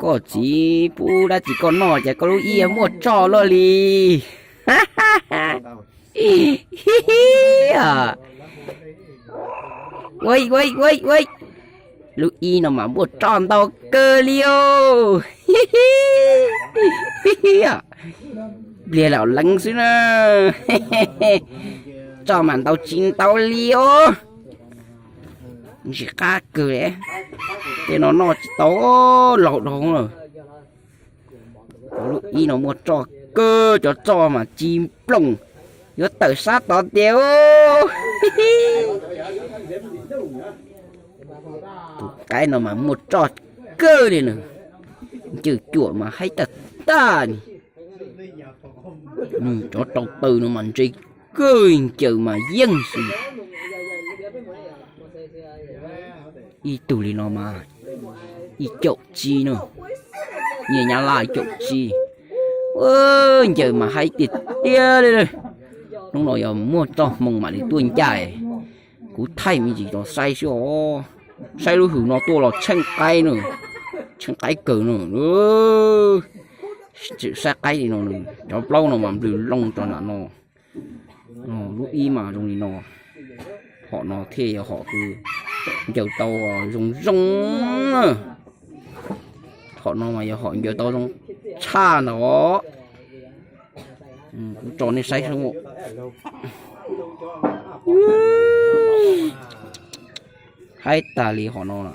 Koj txiv pub dab tsi koj noj ces koj lub ib muaj tsoj luaj li. Ua ua ua ua, lub ib no mas muaj tsoj ntau kawg li os. Pliag lam lees xwb na. Tsoj mas ntau tsis ntau li os. Ntsis qab kawg li. Tej no noj tsis tau, laus dhau lawm. Lub ib no muaj tsoj kawg, cov tsoj mas ci nplooj, yuav tawm sab tod tiag. Tus qaib no mas muaj tsoj kawg li na, ncaws cuam mas haib tag tag li. Nws cov rau taw no mas ntse kawg, ncaws mas yeej xwb. Ib tug li no mas ib caum tsi no, nyiaj Nyab Laj caum tsi. Ncaws mas haib tiag tiag li. Hnub no yog muaj txoj hmoo mam li tuaj ncaj, kuv thaij me ntsis rau saib xwb os. Saib lub hws no tuaj los tsheej qaib na, tsheej qaib kawg na. Tseem saib qaib li no, cov plaub no mas nplws loo rau nram no. Lub ib mas zoo li no, hom no thiaj yog hom ncaws tau zoo zoo. Hom no mas yog hom ncaws tau zoo tshaj ntawd. Kuv tso nej saib xwb. Haib tag li hom no na.